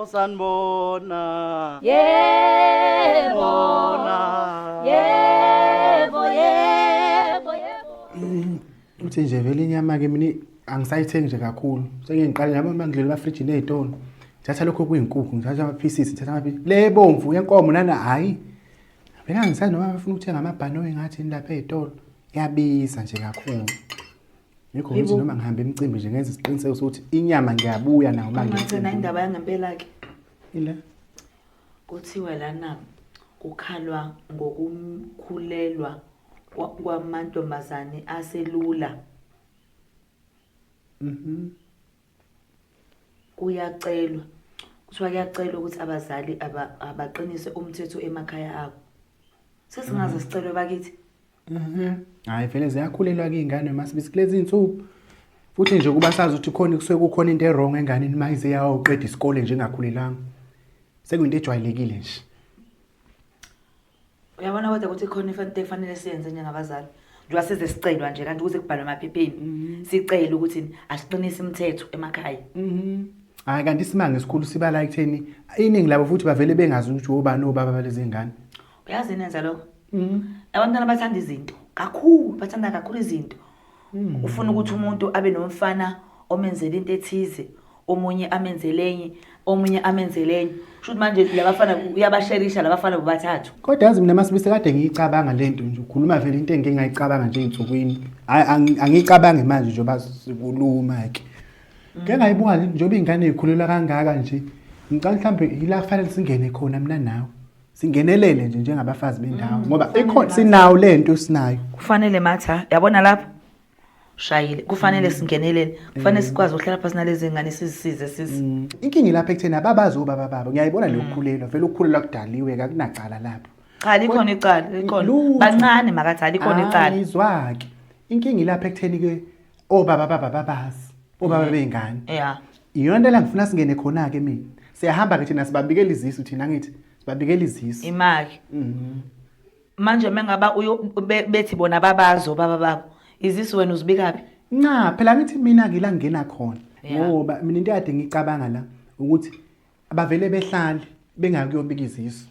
Osanibona. Yebo. Yebo, yebo, yebo. Uthi nje vele inyama ke mina angisayithengi nje kakhulu. Sengike ngiqale nabo uma ngidlula emafrijini ey'tolo. Ngithatha lokho okuyinkukhu, ngithatha ama-pieces, ngithatha ama Le ebomvu yenkomo nana hhayi. Vele angisazi noma bafuna ukuthenga amabhanoyi ngathi yini lapha ey'tolo. Iyabiza nje kakhulu. Yikho ngithi noma ngihamba emcimbi nje ngenza isiqiniseko sokuthi inyama ngiyabuya nayo uma Ngagcina ngiya indaba yangempela ke. Ile. Kuthiwa lana kukhalwa ngokukhulelwa kwamantombazane aselula. Kuyacelwa. Kuthiwa kuyacelwa ukuthi abazali abaqinise umthetho emakhaya abo. Sesingaze sicelwe bakithi. Hayi vele ziyakhulelwa ke iy'ngane masibisi kulezi iy'nsuku. Futhi nje kuba sazi ukuthi khona kusuke kukhona into e-wrong enganeni uma ize yayoqeda isikole nje engakhulelanga. Sekuyinto ejwayelekile nje. Uyabona kodwa ukuthi khona into ekufanele siyenze njengabazali. Njengoba size sicelwa nje kanti ukuze kubhalwe emaphepheni. Sicele ukuthi asiqinise imithetho emakhaya. Hayi kanti isimanga esikhulu siba la ekutheni iningi labo futhi bavele bengazi ukuthi obani obaba balezi ngane. Uyazi nenza lokho? Abantwana bathanda izinto kakhulu, bathanda kakhulu izinto. Ufuna ukuthi umuntu abe nomfana omenzela into ethize, omunye amenzele enye, omunye amenzele enye. Kusho ukuthi manje labafana uyabasherisha labafana bobathathu. Kodwa yazi mina masibisi kade ngiyicabanga lento nje ukhuluma vele into engingayicabanga nje ey'nsukwini. Hhayi angiyicabangi manje njengoba sikhuluma ke. Ngeke ngayibuka nje njengoba iy'ngane y'khulelwa kangaka nje. Ngicabanga mhlawumbe yila kufanele singene khona mina nawe. Singenelele nje njengabafazi bendawo ngoba ikhona sinawo lento sinayo. Kufanele matha, yabona lapho? Shayile, kufanele singenelele. Kufanele sikwazi ukuhlala phansi nalezi ngane sizisize sisi. Inkinga ilapha ekutheni ababazi obaba babo. Ngiyayibona le ukukhulelwa, vele ukukhulelwa kudaliwe kakunacala lapho. Cha likhona icala, likhona. Lutho. Bancane makatha likhona icala. Ayizwa-ke. Inkinga ilapha ekutheni ke obaba baba babazi, obaba bey'ngane. Yeah. Iyona nto la ngifuna singene khona-ke mina. Siyahamba-ke thina sibabikela izisu thina ngithi sibabikela izisu. Imali. Manje mengaba uyo bethi bona babazo baba babo. Izisu wena uzibikaphi? Nca phela ngithi mina-ke la ngingena khona. Yeah. Ngoba mina into ekade ngicabanga la ukuthi abavele behlale bengakuyobika izisu.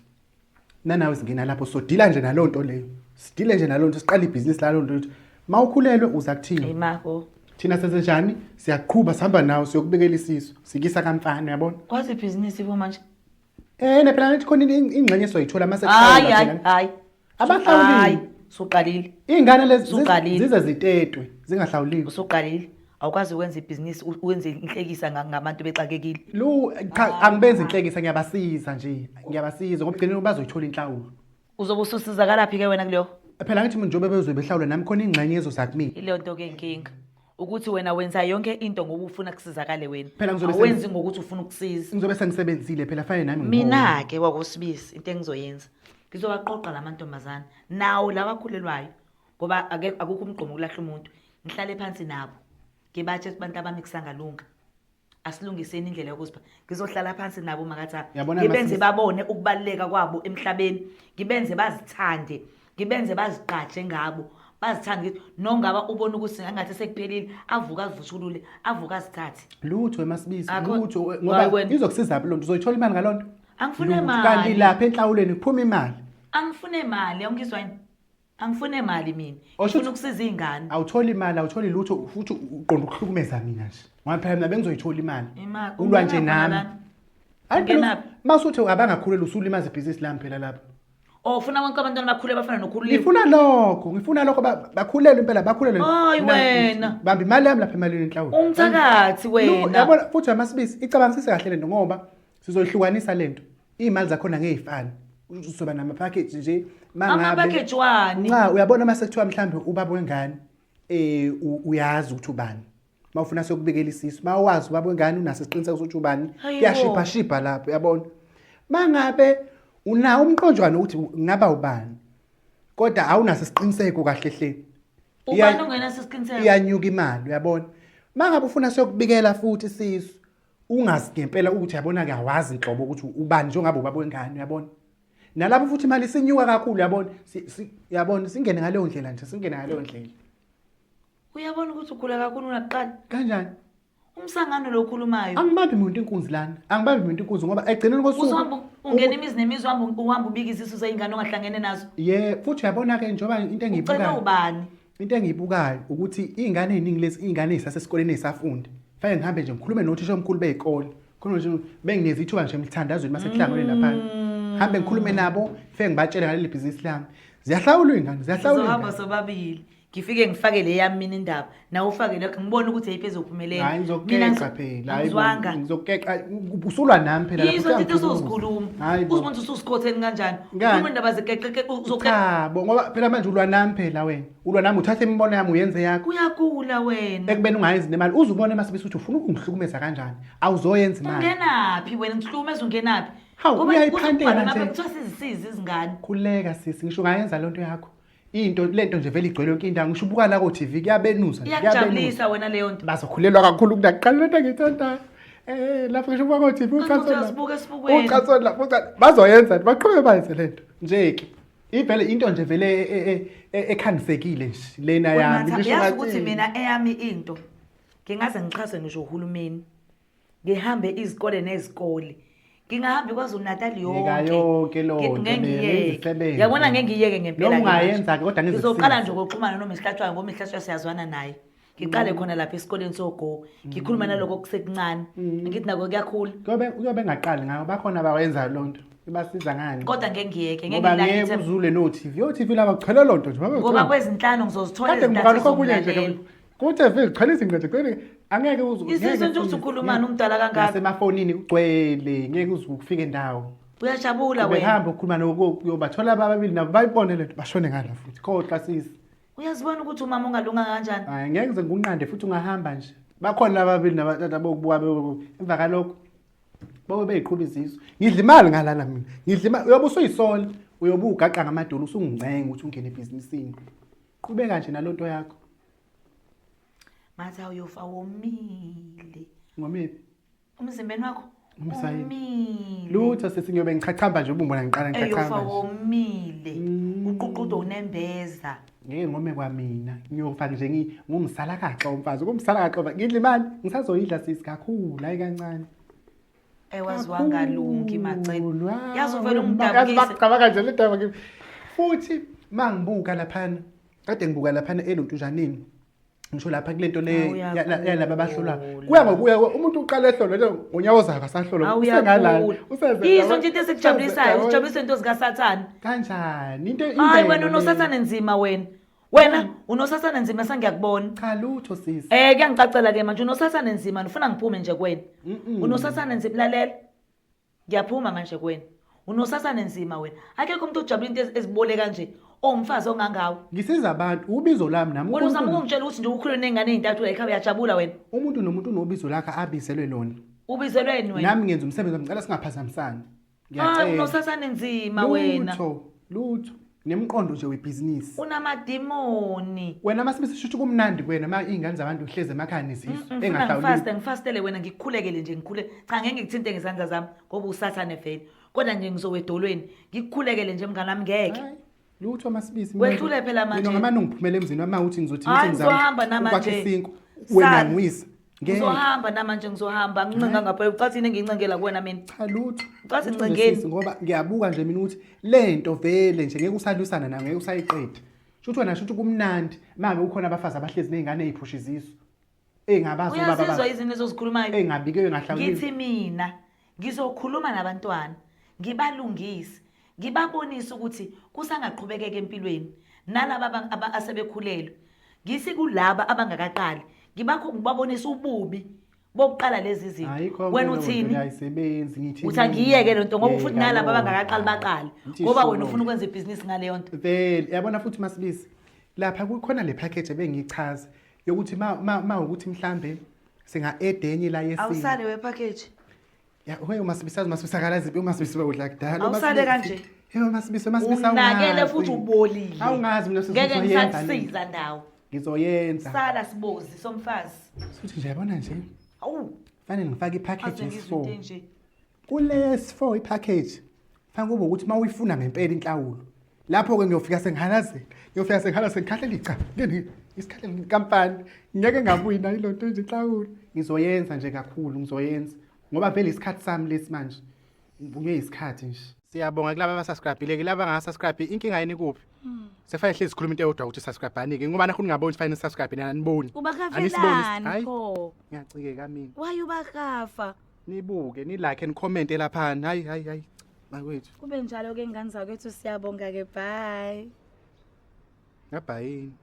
Nanawe singena lapho sodila nje naloo nto leyo. Sidile nje naloo nto siqale ibhizinisi laloo nto ukuthi mawukhulelwe uza kuthina. Imako. Thina senze njani? Siyaqhuba sihamba nawe siyokubekela isisu. Sikisa kamfana uyabona? Kwazi ibhizinisi bo manje. Eh ne phela ngithi khona ingxenye soyithola mase Hayi hayi hayi. Abahlawulile. Hayi, suqalile. Iy'ngane lezi Usuqalile. zize zitetwe zingahlawuliwe. Usuqalile. Awukwazi ukwenza ibhizinisi wenze inhlekisa ngabantu bexakekile. Lu cha angibenzi inhlekisa ngiyabasiza nje. Ngiyabasiza ngoba ugcineni bazoyithola inhlawulo. Uzobe ususizakalaphi ke wena kuleyo? Phela ngithi mina njengoba bezobe behlawula nami khona ingxenye ezoza kumina. Ileyo nto ke inkinga. Ukuthi wena wenza yonke into ngoba ufuna kusizakale wena. Phela ngizobe Awenzi ngokuthi ufuna ukusiza. Ngizobe sengisebenzile phela fanele nami ngihole. Mina ke wakusibisi into engizoyenza. Ngizowaqoqa lamantombazana nawo lawa akhulelwayo ngoba akukho umgqomo ukulahla umuntu. Ngihlale phansi nabo. Ngibatshe abantu abami kusangalunga. Asilungiseni indlela yokuzipha. Ngizohlala phansi nabo makatha. Uyabona Ngibenze Masisi- babone ukubaluleka kwabo emhlabeni. Ngibenze bazithande. Ngibenze bazigqaje ngabo. Bazithande ngithi nongaba ubona ukuthi ngathi sekuphelile avuka azivuthulule, avuka azithathe. Lutho emasibisi Akho- lutho Hayi ngoba wena. izokusiza loo nto uzoyithola imali ngaloo nto. Angifune Lutho. imali. Kanti lapha enhlawulweni kuphuma imali. Angifune imali, awungizwa yini? Angifune imali mina. Osho Ngifuna ukusiza iy'ngane. Awutholi imali, awutholi lutho futhi uqonda ukuhlukumeza mina nje. Ngoba phela mina bengizoyithola imali. Imali. Ulwa nje Ungenaphi nami. lana? Hayi phela Ungenaphi? masuthi abangakhulelwa usulimaza ibhizinisi lami phela lapho. Oh, ufuna bonke abantwana bakhule bafana nokhululiwe. Ngifuna lokho, ngifuna lokho bakhulelwe impela bakhulelwe. Hayi Mina wena. Bamba imali yami lapha emalini enhlawulo. Umthakathi wena. Yabona futhi amasibisi icabangisise kahle lento ngoba sizoyihlukanisa lento. Iy'mali zakhona ngeke y'fane. Uzoba nama-package nje mangabe Ama-package wani? Nca uyabona mase kuthiwa mhlambe ubaba wengane uyazi ukuthi ubani. Mawufuna siyokubikela isisu, mawazi ubaba wengane unaso isiqiniseko sokuthi ubani. Hayibo. Kuyashibha shibha lapho uyabona. Mangabe unawo umqonjwana ukuthi ngaba ubani. Kodwa awunaso isiqiniseko kahle hle. Ubani ongenaso isiqiniseko? Iyanyuka imali uyabona. Mangabe ufuna siyokubikela futhi isisu, ungazi ngempela ukuthi uyabona ke awazi inhlobo ukuthi ubani njengoba ubaba wengane uyabona. Nalapho futhi imali isinyuka kakhulu uyabona. Uyabona singene ngaleyo ndlela nje, singene ngaleyo ndlela. Uyabona ukuthi ugula kakhulu unakuqala. Kanjani? Umsangano lo okhulumayo. Angibambi muntu inkunzi lana, angibambi muntu inkunzi ngoba egcineni kosuku Uzohamba ungena imizi nemizi, uhamba ubika izisu zey'ngane ongahlangene nazo. Ye, futhi uyabona-ke njengoba into Ucele engiyibukayo, ubani? into engiyibukayo ukuthi iy'ngane ey'ningi lezi, iy'ngane ey'sasesikoleni ey'safunda, fanele ngihambe nje ngikhulume nothisha omkhulu bey'kole, khona nje benginikeza ithuba nje emthandazweni mase kuhlangene laphana, hambe ngikhulume nabo, ngifike ngibatshele ngaleli bhizinisi lami. Ziyahlawulwa iy'ngane, ziyahlawulwa Sizohamba iy'ngane. sobabili, ngifike ngifake le yami mina indaba, nawe ufake lokho, ngibone ukuthi eyiphi ezophumelela. Hayi, Mina ngizokukeqa phela, hayi bo, angizwanga. ngizokukeqa, usulwa nami phela lapho, Yizo into uyangikhuluza. usuzikhuluma. Hayi bo. Uzibona ukuthi ususikhotheni kanjani. Ngani? Ukhuluma indaba zekeqeke uzoke. Cha bo, ngoba phela manje ulwa nami phela wena. Ulwa nami, uthatha imibono yami uyenze yakho. Uyagula wena. Ekubeni ungayenzi nemali, uze ubone mase ukuthi ufuna ukungihlukumeza kanjani. Awuzoyenza imali. Ungenaphi wena, ngihlukumeza ungenaphi? Hawu, Ngoba uyayiphantela kuzobhalwa nje. lapha kuthiwa sizisize izingane. Khuleka sisi, ngisho ungayenza lonto yakho. Into lento nje vele igcwele yonke indawo, ngisho ubuka la ko TV kuyabenuza nje, kuyabenuza. Iyakujabulisa wena leyo nto. Bazokhulelwa kakhulu kunakuqala lento engiyithandayo. Lapho ngisho ubuka ko TV Kanti uchathona. uyazibuka esibukweni. Uchathona lapho bazoyenza baqhubeke bayenze lento. Nje ke ivele into nje vele ekhangisekile nje lena yami. Wena Ngisho yazi ngathi ukuthi mina eyami into ngingaze ngixhaswe ngisho uhulumeni, ngihambe izikole nezikole, ngingahambi KwaZulu Natal yonke. Yeka yonke loo nto Ngeke leyo, ngiyeke. ngizisebenze. Yabona ngeke ngiyeke ngempela Noma ke manje. ungayenza-ke, kodwa ngeke Ngizoqala zikusize. nje ngokuxhumana noma Hlatshwayo, ngoba Hlatshwayo siyazwana naye. Ngiqale khona lapha esikoleni sogo, ngikhuluma naloko kusekuncane, ngithi nako kuyakhula. Kuyobe ngaqali ngayo, bakhona abayenzayo loo nto, ibasiza ngani? Kodwa ngeke ngiyeke, ngeke Ngoba ngilahle ngeke ithemba. uzule no-TV, o-TV laba kugcwele loo nto nje, babe Ngoba kugcwele. kwezinhlanu ngizozithola Kade ngibuka ezintathu lokho okunye nje, ezomlalelo. ku-TV kugcwele izinto nje, kugcwele, angeke uze, Isisu ngeke nje ukuthi uze- ukhulumani umdala kangaka. Nasemafonini kugcwele, ngeke uze ufike ndawo. Uyajabula wena. Behamba ukhuluma noko, uyobathola ababili nabo bayibone lento, bashone ngala futhi. Khohlwa sisi. Uyazibona ukuthi umama ungalunga kanjani? Hayi, ngeke ngize ngikunqande futhi ungahamba nje. Bakhona laba ababili nabathathu bokubuka emva kalokho bobe beyiqhuba izisu. Ngidla imali ngalana mina. Ngidla imali, uyobe usuyisola, uyobe ugaqa ngamadolo usungincenga ukuthi ungene ebhizinisini. Qhubeka nje nalonto yakho. Ngathi awuyofa womile. Ngomiphi? Umzimbeni wakho Umsayini. womile. Lutho sisi, ngiyobe ngichachamba nje ubumbona ngiqala Eyofa ngichachamba nje. womile. Uququdo unembeza. Ngeke ngome kwamina, ngiyofa nje ngumsalakaxa umfazi, ngumsalakaxa ngidla imali, ngisazoyidla sisi kakhulu, hayi kancane. Ewazi wangalungi Macele. Kakhulu, Yazi uvele hawu, ungidabukise. yazi bakucabanga nje le ndaba kimi. Futhi mangibuka laphana, kade ngibuka laphana elontujaneni. Ngisho lapha kule nto le Awu, yalaba abahlolwa. uyagula. Kuya ngokuya umuntu uqala ehlolwa nje ngonyawo zakhe asahlolwa. Awu, Usengalala, uyagula. useze Yizo yabo, nje into esikujabulisayo, useze, usijabulisa into zikaSathane. Kanjani? Into Hayi imvelo wena le. unosathane nzima wena. Wena unosathane nzima sengiyakubona. Cha lutho sisi. Kuyangicacela ke manje unosathane nzima, ngifuna ngiphume nje kuwena. Unosathane nzima, lalela. Ngiyaphuma manje kuwena. Unosathane nzima wena. Akekho umuntu ojabula into ezibole kanje. Owumfazi ongangawe. Ngisiza abantu, ubizo lami nami. Wena uzama uNkulunkulu. ukungitshela ukuthi nje ukhulule nengane ezintathu la ekhaya uyajabula wena. Umuntu nomuntu unobizo lakhe abizelwe lona. Ubizelweni wena? Nami ngenza umsebenzi wami, ngicela singaphazamisani. Hayi Ngiyacela. unosathane nzima wena. Lutho, lutho. Nemqondo nje webhizinisi. Unamadimoni. Wena masibe sisho kumnandi kuwena ma izingane zabantu uhleze emakhaya nezisu Ngifuna engahlawuli. ngifaste, ngifastele wena, ngikukhulekele nje, ngikhule. Cha ngeke ngikuthinte ngezandla zami ngoba usathane vele. Kodwa nje ngizowedolweni, ngikukhulekele nje mngani wami ngeke. Hayi, lutho Masibisi. Wehlule phela manje. Mina ngamane ngiphumele emzini wami uthi ngizothi Hayi, ngithi ngizama ngizohamba namanje. ukwakha isinkwa. Wena Sala. ngiwisa. Ngeke. Ngizohamba namanje, ngizohamba. Ngincenga ngapha, ucathi yini engiyincengela kuwena mina? Cha lutho. Ucathi Lutho nje ngincengeni? sisi, ngoba ngiyabuka nje mina ukuthi lento vele nje ngeke usalwisana nayo, ngeke usayiqeda. Shuthi wena shuthi kumnandi manje kukhona abafazi abahlezi nezingane eziphusha izisu. Engabazi ubaba Uyazizwa babo. izinto ezozikhulumayo? Engabike engahlawuliwe. Ngithi mina ngizokhuluma nabantwana, ngibalungise, ngibabonise ukuthi kusangaqhubekeka empilweni nalaba asebekhulelwe. Ngithi kulaba abangakaqali, ngibabonise ububi bokuqala lezi zinto. Ayikho Wena leyo nto uthini? leyo ayisebenzi, ngithi Uthi angiyeke le nto ngoba Yeka futhi nalaba loo abangakaqali nto. baqale. Ngithi Ngoba sho wena loo ufuna nto. ukwenza ibhizinisi ngaleyo nto. Vele, yabona futhi Masibisi, lapha kukhona le package ebengiyichaza yokuthi ma ukuthi mhlambe singa add enye la yesine. Awusale we package. Ya, we uMasibisi, azi uMasibisi akalazi iphi, uMasibisi bekudla kudala. Awusale uMasibisi. kanje. Hey, uMasibisi, uMasibisi Unakele awungazi. futhi ubolile. Awungazi mina Ngeke ngizoyenza le. ngisakusiza ndawo. Ngizoyenza. Sala sibozi somfazi. Futhi nje yabona nje. Awu. Fanele ngifake ipackage Aze ngizwe yes4. into enje. Kule S4 ipackage fanele kube ukuthi mawuyifuna ngempela inhlawulo. Lapho ke ngiyofika sengihalazela. Ngiyofika sengihalazela sengikhahlela icha. Ngene. Isikhathi nginkampani ngeke ngabuyi nayo lonto nje inhlawulo. Ngizoyenza nje kakhulu ngizoyenza ngoba vele isikhathi sami lesi manje. Ngibuye isikhathi nje. Siyabonga kulaba abasubscribe ke laba angasubscribe inkinga yini kuphi? Sekufanele hlezi sikhuluma into eyodwa ukuthi subscribe anike ngoba nakho ningaboni fanele subscribe nina aniboni. Ubakafelani Hayi pho? ngiyacikeka mina. Why ubakafa? Nibuke ni like and comment laphana. Hayi hayi hayi. Bakwethu. Kube njalo ke ngane zakwethu, siyabonga ke, bye. Ngabhayini.